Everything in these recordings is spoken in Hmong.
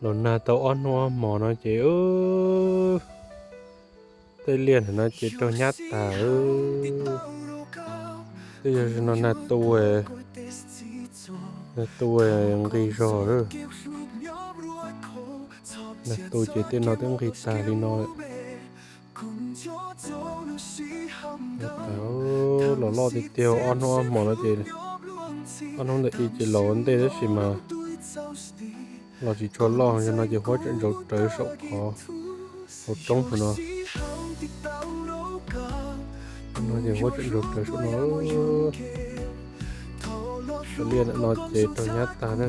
Los nag tau ob hnub ob hmos no ces tej liaj ntawm no ces raug nyab tag. Twb yog no nag tu, nag tu nqis zog. Nag tu ces tej no twb nqis tag li no. Los loj tiag tiag, ob hnub ob hmos no ces, ob hnub ntawm i ces los ua ntej tab sis mas los tsis tshua loj, yog no ces huab tseem ntsaus rawv saum qhov hauv roob saum no. No ces huab tseem ntsaus rawv saum no. Cov liaj ntawm no ces raug nyab tag na.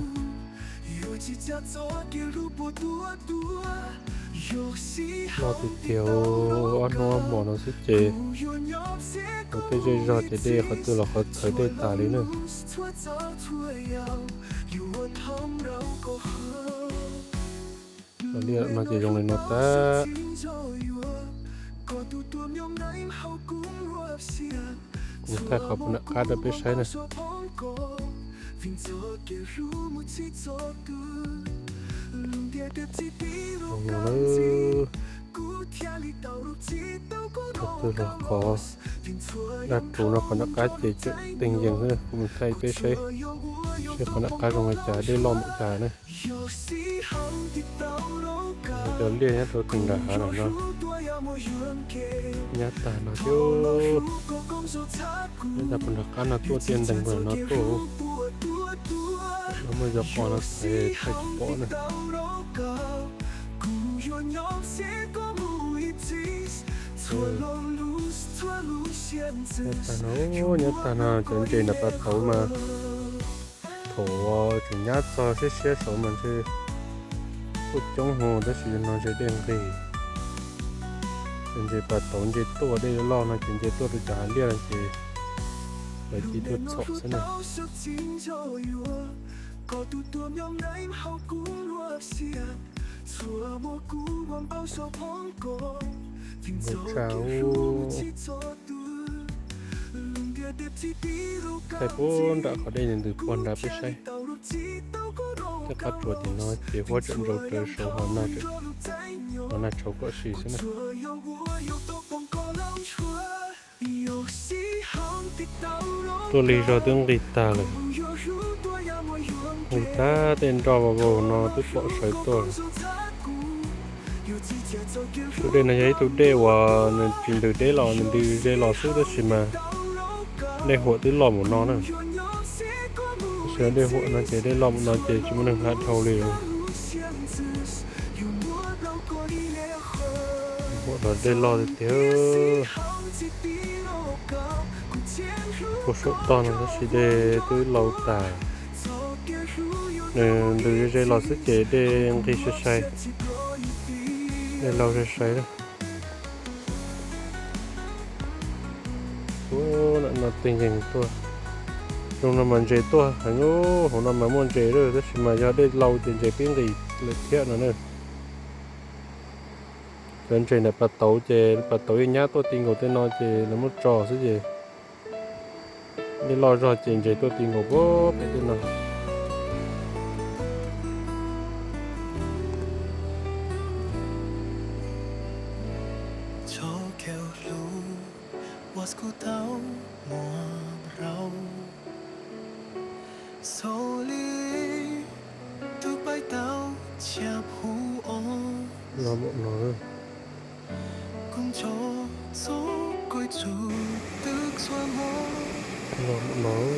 Loj tiag tiag, ob hnub ob hmos no xwb ces ua tej zej zog ces dej qhov twg los qhov txhawv dej tas li na. Cov liaj no ces zoo li no tag. Kuv thaij qhov puag nram qab rau peb saib na. Zoo no, qhov twg los qhov dab tsuv no, qhov nram qab ces tseem teeg yees xwb. Kuv mus thaij peb saib, saib qhov nram qab zoo li cas, dej loj npaum cas na. Cov liaj nyob rau tseem nram hav no, nyab tag no thiab. Nyab tag puag nram qab no tuaj tiaj nteeg puag nram no tuaj. No muaj cov qos no thaij tsis pom na. Nyab tag no, nyab tag no, cov ntses nram pas tauv mas thaum tseem nyab txog siab siab saud mas ntshe tuaj coob hos, tab sis no ntshe dej nqis. Ces ntses pas tauv ntses tuaj dej loj no ces ntses tuaj rau cov hav liaj no ces lawv cia tuaj txhom xwb na. Ua tsa ub. Thaij puag nram qhov dej ntws puag nrad peb saib. Tej qab tsuas tim no ces huab tseem ntsaus rawv saud, ho nag tshauv kom si xwb na. Tuaj lig zog twb nqis tag lawm. Nqis tag tej nroj vau vau no twb pom sawv tuaj. Tus dej no yog ib tug dej uas nws tsis ntws deb los, nws ntws ze los xwb tab sis mas dej huam twb loj mus no na. Tab sis dej huam no ces dej loj mus no ces tsis muaj neeg hla dhau li. Huam los dej loj tiag tiag. Puag saum toj no tab sis dej twb lau tas. Nws ntws ze los xwb ces dej nqis sai sai, dej lau sai sai na. Ub, no teeg yees tuaj. Zoo no mas ntses tuaj heev, hauv no mas muaj ntses lawm tab sis mas yog dej lau ces ntses pib nqis lawm thiab no na. Cov ntses ntawm pas tauv ces pas tauv yeej nyab tuaj ti nkaus tej no ces lawv muab tso xwb ces dej loj zog ces ntses tuaj ti nkaus pem tej no. Loj npaum no. Loj npaum no.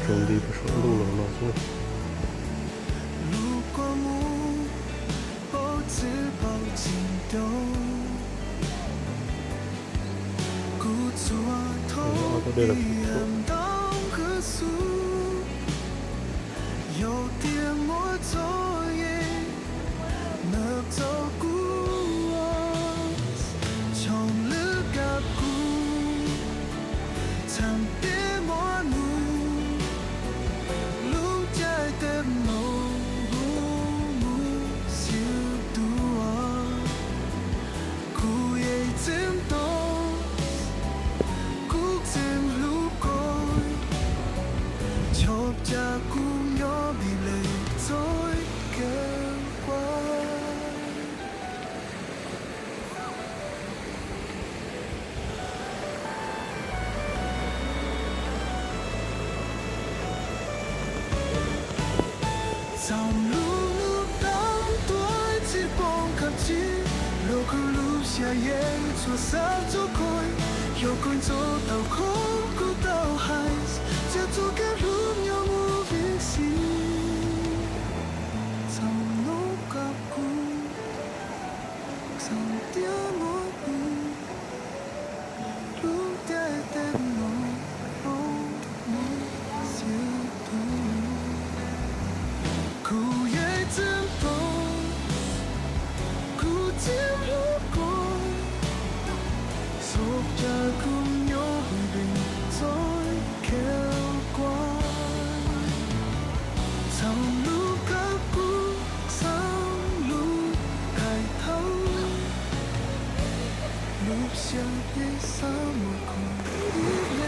Tsuas nti puag saum ntuj los no xwb. Ib yam ntaub kwv xub, yog tias muaj txoj yeej nws txo kuv, tshoom lwm kab kuv txheem tias muaj nws, lub caij teb no hu mus xyuas tuaj. Kuv yeej tseem tos, kuv tseem hlub koj, txhob cia kuv nyob vim lej txoj kev kuab. Txog lub ntuj tag tuaj tsis pom kab tsi, los kws lub siab yeej tsuas xav txog koj, yog koj tso tau khov kuv tau hais, cia txoj kev hlub nyob mus vim si. Txog nub kab kuv, txog tias muaj nws, lub caij teb no hloov mus xyuas tuaj. Kuv yeej tseem tos, kuv tseem hlub koj, txhob cia kuv nyob vim lej txoj kev kuab. Txog lub kab kuv, txog lub kaij thaub, lub siab yeej xav muaj koj ib